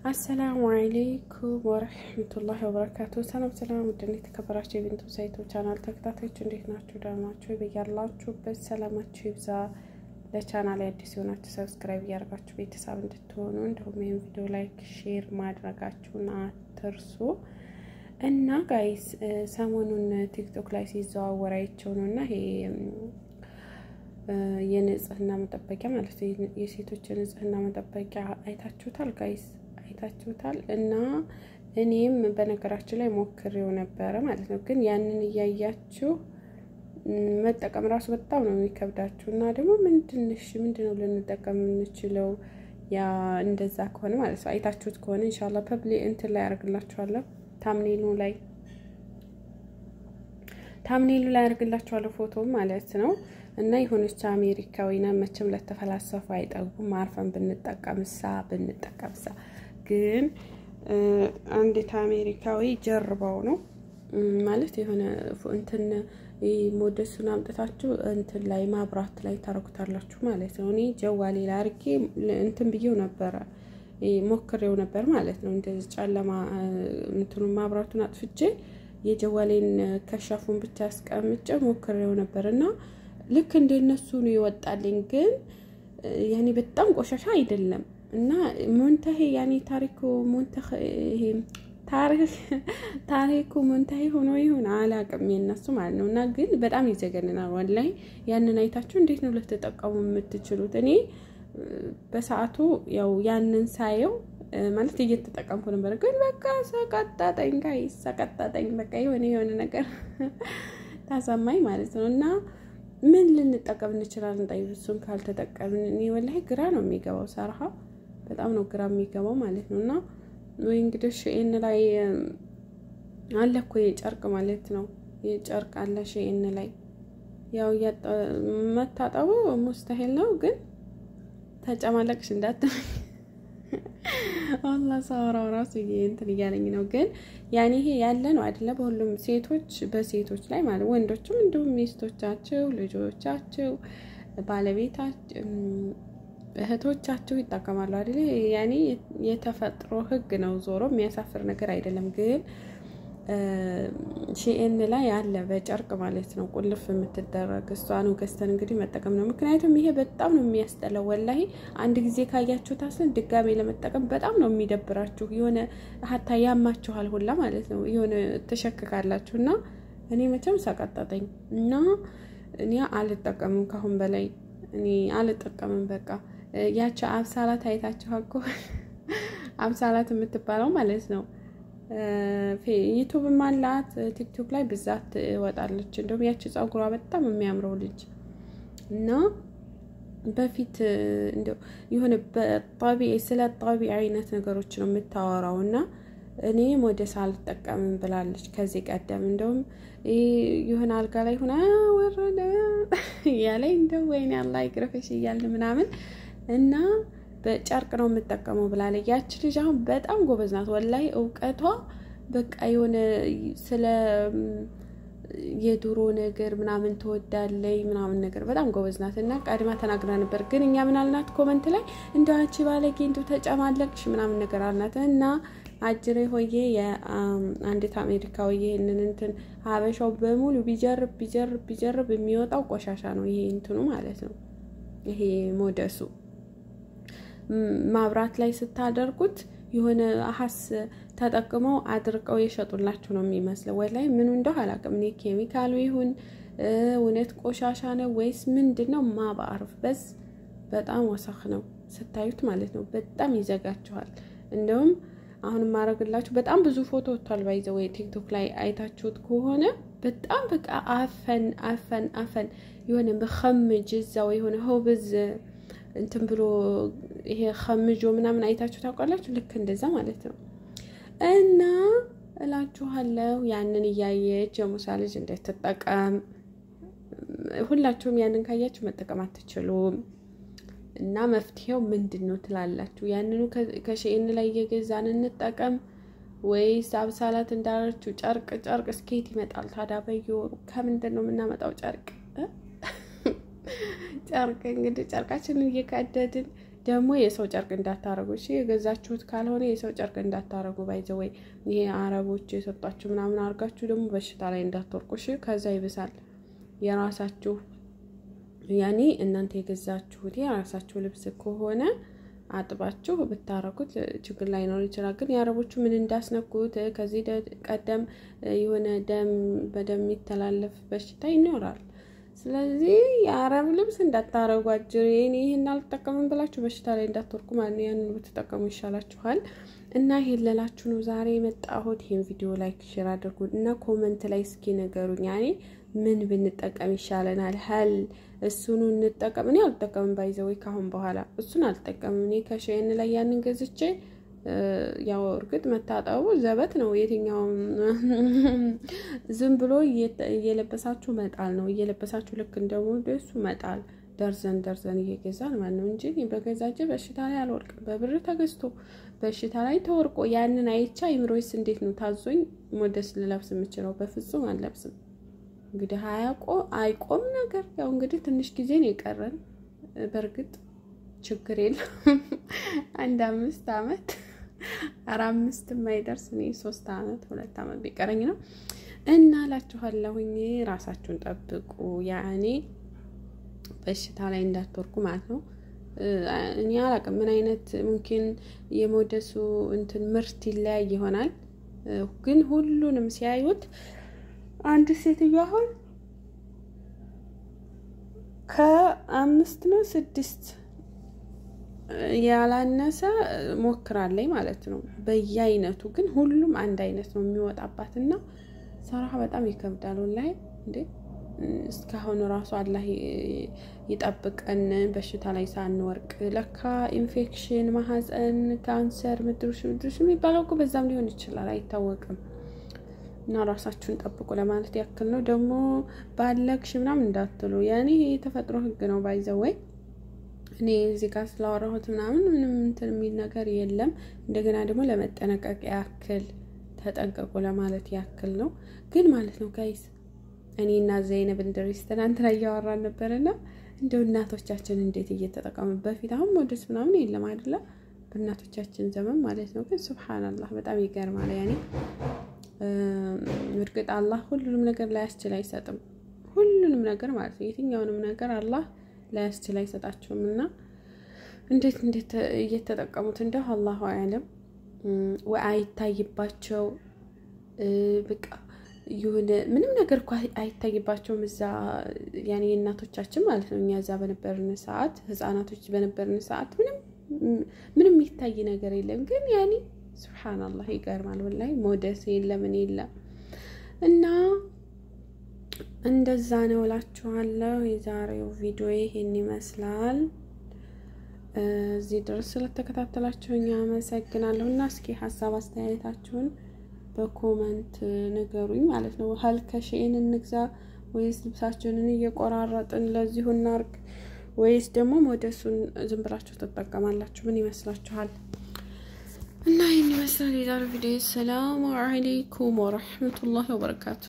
السلام عليكم ورحمة الله وبركاته። ሰላም ሰላም፣ ውድና የተከበራችሁ የቢንቱ ሳይቶ ቻናል ተከታታዮች እንዴት ናችሁ? ደህና ናችሁ? በያላችሁበት ሰላማችሁ ይብዛ። ለቻናል አዲስ የሆናችሁ subscribe እያደረጋችሁ ቤተሰብ እንድትሆኑ እንዲሁም ይህን ቪዲዮ like፣ share ማድረጋችሁን አትርሱ። እና guys፣ ሰሞኑን ቲክቶክ ላይ ሲዘዋወር አይቼው ነው እና ይሄ የንጽህና መጠበቂያ ማለት ነው፣ የሴቶች የንጽህና መጠበቂያ አይታችሁታል guys? አይታችሁታል? እና እኔም በነገራችን ላይ ሞክሬው ነበረ ማለት ነው። ግን ያንን እያያችሁ መጠቀም ራሱ በጣም ነው የሚከብዳችሁ። እና ደግሞ ምንድንሽ ምንድነው ልንጠቀም የምንችለው? ያ እንደዛ ከሆነ ማለት ነው። አይታችሁት ከሆነ إن شاء الله public እንትን ላይ አደርግላችኋለሁ፣ thumbnail ኡ ላይ አደርግላችኋለሁ ፎቶ ማለት ነው። እና የሆነች አሜሪካዊ ናት፣ መቼም ለተፈላሰፉ አይጠጉም። አርፈን ብንጠቀምሳ ግን አንዲት አሜሪካዊ ጀርባው ነው ማለት የሆነ እንትን ሞደሱን አምጥታችሁ እንትን ላይ ማብራት ላይ ታረጉታላችሁ ማለት ነው። እኔ ጀዋሌ ላይ አድርጌ እንትን ብዬው ነበረ፣ ሞክሬው ነበር ማለት ነው። እንደዚህ ጨለማ እንትኑን ማብራቱን አጥፍቼ የጀዋሌን ከሻፉን ብቻ አስቀምጬ ሞክሬው ነበር እና ልክ እንደነሱ ነው ይወጣልኝ። ግን ያኔ በጣም ቆሻሻ አይደለም እና منتهي ያኔ ታሪኩ منتهي ይሄ ታሪኩ منتهي ሆኖ ይሁን አላቅም የነሱ ማለት ነው። እና ግን በጣም ይዘገንናል والله። ያንን አይታችሁ እንዴት ነው ልትጠቀሙ የምትችሉት? እኔ በሰዓቱ ያው ያንን ሳየው ማለት እየተጠቀምኩ ነበር። ግን በቃ ሰቀጣጠኝ guys፣ ሰቀጣጠኝ። በቃ የሆነ የሆነ ነገር ታሰማኝ ማለት ነው። እና ምን ልንጠቀም እንችላለን? طيب እሱን ካልተጠቀምን እኔ والله ግራ ነው የሚገባው። صراحة በጣም ነው ግራ የሚገባው ማለት ነው። እና ወይ እንግዲህ ሺኤን ላይ አለ እኮ የጨርቅ ማለት ነው። የጨርቅ አለ ሺኤን ላይ፣ ያው መታጠቡ مستحيل ነው፣ ግን ተጨማለቅሽ እንዳትለኝ والله ሳወራው ራሱ እንትን እያለኝ ነው። ግን ያኔ ይሄ ያለ ነው አይደለ? በሁሉም ሴቶች በሴቶች ላይ ማለት ወንዶችም እንዲሁም ሚስቶቻቸው፣ ልጆቻቸው፣ ባለቤታቸው፣ እህቶቻቸው ይጠቀማሉ አይደለ? ያኔ የተፈጥሮ ሕግ ነው። ዞሮ የሚያሳፍር ነገር አይደለም። ግን ሺኤን ላይ አለ በጨርቅ ማለት ነው ቁልፍ የምትደረግ፣ እሷ ነው ገዝተን እንግዲህ መጠቀም ነው። ምክንያቱም ይሄ በጣም ነው የሚያስጠላው። والله አንድ ጊዜ ካያችሁ ታስን ድጋሜ ለመጠቀም በጣም ነው የሚደብራችሁ። የሆነ حتى ያማችኋል ሁላ ማለት ነው። የሆነ ትሸክካላችሁ እና እኔ መቼም ሰቀጠጠኝ እና እኔ አልጠቀምም፣ ካሁን በላይ እኔ አልጠቀምም። በቃ ያቸው አብሳላት አይታችኋል እኮ፣ አብሳላት የምትባለው ማለት ነው። ዩቱብም አላት፣ ቲክቶክ ላይ ብዛት ትወጣለች። እንደውም ያቺ ጸጉሯ በጣም የሚያምረው ልጅ እና በፊት እንደው የሆነ በ طبيعي ስለ طبيعي አይነት ነገሮች ነው የምታወራው እና እኔ ሞደስ አልጠቀምም ብላለች ከዚህ ቀደም። እንደውም የሆነ አልጋ ላይ ሆና ወረደ እያለኝ እንደው ወይኔ አላህ ይግረፈሽ እያልን ምናምን እና በጨርቅ ነው የምጠቀመው ብላለች። ያች ልጅ አሁን በጣም ጎበዝ ናት። والله እውቀቷ በቃ የሆነ ስለ የድሮ ነገር ምናምን ትወዳለይ ምናምን ነገር በጣም ጎበዝ ናት እና ቀድማ ተናግራ ነበር። ግን እኛ ምን አልናት? Comment ላይ እንደው አንቺ ባለጌ እንደው ተጨማለቅሽ ምናምን ነገር አልናት እና አጅሬ ሆዬ የአንዲት አሜሪካዊ ይህንን እንትን ሀበሻው በሙሉ ቢጀርብ ቢጀርብ ቢጀርብ የሚወጣው ቆሻሻ ነው። ይሄ እንትኑ ማለት ነው። ይሄ ሞደሱ ማብራት ላይ ስታደርጉት የሆነ ሀስ ተጠቅመው አድርቀው የሸጡላችሁ ነው የሚመስለው። والله ምኑ እንደው አላውቅም እኔ፣ ኬሚካሉ ይሁን እውነት ቆሻሻ ነው ወይስ ምንድን ነው? ما بعرف بس በጣም وسخ ነው ስታዩት ማለት ነው። በጣም ይዘጋችኋል። እንደውም አሁን ማድረግላችሁ በጣም ብዙ ፎቶ ወጥቷል። By the way ቲክቶክ ላይ አይታችሁት ከሆነ በጣም በቃ عفن عفن عفن የሆነ በኸምጅ እዛው የሆነ خبز እንትን ብሎ ይሄ ከምጆ ምናምን አይታችሁ ታውቃላችሁ? ልክ እንደዛ ማለት ነው። እና እላችኋለሁ ያንን እያየች የሙሳ ልጅ እንዴት ትጠቀም? ሁላችሁም ያንን ካያችሁ መጠቀም አትችሉም። እና መፍትሄው ምንድን ነው ትላላችሁ? ያንኑ ከሺኤን ላይ እየገዛን እንጠቀም ወይስ አብሳላት እንዳለችው ጨርቅ? ጨርቅ እስኬት ይመጣል ታዲያ በየወሩ ከምንድን ነው የምናመጣው ጨርቅ? ጨርቅ እንግዲህ ጨርቃችንን እየቀደድን ደግሞ የሰው ጨርቅ እንዳታረጉ እሺ። የገዛችሁት ካልሆነ የሰው ጨርቅ እንዳታረጉ። By the way ይሄ አረቦች የሰጧችሁ ምናምን አርጋችሁ ደግሞ በሽታ ላይ እንዳትወርቁ እሺ። ከዛ ይብሳል። የራሳችሁ ያኔ እናንተ የገዛችሁት የራሳችሁ ልብስ ከሆነ አጥባችሁ ብታረጉት ችግር ላይኖር ይችላል። ግን የአረቦቹ ምን እንዳስነኩት ከዚህ ቀደም የሆነ ደም በደም የሚተላለፍ በሽታ ይኖራል። ስለዚህ የአረብ ልብስ እንዳታረጉ አጅሬ፣ እኔ ይሄን አልጠቀምም ብላችሁ በሽታ ላይ እንዳትወርቁ ማለት ነው። ያንን ብትጠቀሙ ይሻላችኋል። እና ይሄን ልላችሁ ነው ዛሬ የመጣሁት። ይሄን ቪዲዮ like፣ share አድርጉ እና comment ላይ እስኪ ንገሩኝ፣ ያኔ ምን ብንጠቀም ይሻለናል? هل እሱኑ እንጠቀም? እኔ አልጠቀምም፣ by the way ካሁን በኋላ እሱን አልጠቀምም። እኔ ከ Shein ላይ ያንን ገዝቼ ያው እርግጥ መታጠቡ ዘበት ነው። የትኛውም ዝም ብሎ እየለበሳችሁ መጣል ነው። እየለበሳችሁ ልክ እንደሞደሱ መጣል፣ ደርዘን ደርዘን እየገዛን ማለት ነው እንጂ በገዛ እጄ በሽታ ላይ አልወድቅም። በብር ተገዝቶ በሽታ ላይ ተወርቆ ያንን አይቻ አይምሮዬስ እንዴት ነው ታዞኝ ሞደስ ልለብስ የምችለው? በፍጹም አልለብስም። እንግዲህ አይቆም ነገር ያው እንግዲህ ትንሽ ጊዜ ነው የቀረን። በእርግጥ ችግር የለም አንድ 5 ዓመት 5 የማይደርስ እኔ 3 ዓመት 2 ዓመት ቢቀረኝ ነው። እና እላችኋለሁኝ ራሳችሁን ጠብቁ፣ ያኔ በሽታ ላይ እንዳትወርቁ ማለት ነው። እኔ አላቅም ምን አይነት ሙምኪን የሞደሱ እንትን ምርት ይለያይ ይሆናል። ግን ሁሉንም ሲያዩት አንድ ሴትዮ አሁን ከ5 ነው 6 ያላነሰ ሞክራለኝ ማለት ነው። በየአይነቱ ግን ሁሉም አንድ አይነት ነው የሚወጣባትና ሰራህ በጣም ይከብዳል። ወላሂ እንዴ እስካሁን ራሱ አላህ ይጠብቀን በሽታ ላይ ሳንወርቅ። ለካ ኢንፌክሽን፣ ማህፀን ካንሰር፣ ምድሩሽ ምድሩሽ የሚባለው እኮ በዛም ሊሆን ይችላል አይታወቅም። እና ራሳችሁን ጠብቁ ለማለት ያክል ነው። ደግሞ ባለግሽ ምናምን እንዳትሉ፣ ያኔ ይሄ የተፈጥሮ ህግ ነው። By the way እኔ እዚህ ጋር ስላወራሁት ምናምን ምንም እንትን የሚል ነገር የለም። እንደገና ደግሞ ለመጠነቀቅ ያክል ተጠንቀቁ ለማለት ያክል ነው። ግን ማለት ነው guys እኔና ዘይነብ እንድሪስ ትናንትና እያወራን ነበርና እንደው እናቶቻችን እንዴት እየተጠቀሙ በፊት አሁን ሞደስ ምናምን የለም አይደለ? በእናቶቻችን ዘመን ማለት ነው። ግን ሱብሃንአላህ በጣም ይገርማል። ያኔ እርግጥ አላህ ሁሉንም ነገር ላያስችል አይሰጥም። ሁሉንም ነገር ማለት ነው የትኛውንም ነገር አላህ ላያስችል አይሰጣቸውም። እና እንዴት እንዴት እየተጠቀሙት እንደው አላሁ አዕለም። ወይ አይታይባቸው በቃ የሆነ ምንም ነገር እኮ አይታይባቸውም። እዛ ያኔ እናቶቻችን ማለት ነው እኛ እዛ በነበርን ሰዓት ህፃናቶች በነበርን ሰዓት ምንም ምንም የሚታይ ነገር የለም። ግን ያኔ ሱብሃንአላህ ይገርማል ወላሂ ሞደስ የለም ምን የለም። እና እንደዛ ነው እላችኋለሁ። የዛሬው ቪዲዮ ይሄን ይመስላል። እዚህ ድረስ ስለተከታተላችሁኝ አመሰግናለሁ። እና እስኪ ሀሳብ አስተያየታችሁን በ comment ንገሩኝ ማለት ነው። هل ከ Shein እንግዛ ወይስ ልብሳችንን እየቆራረጥን ለዚሁ እናርግ ወይስ ደግሞ ሞደሱን ዝም ብላችሁ ትጠቀማላችሁ? ምን ይመስላችኋል? እና ይሄን ይመስላል የዛሬው ቪዲዮ። ሰላም አለይኩም ወራህመቱላሂ ወበረካቱ።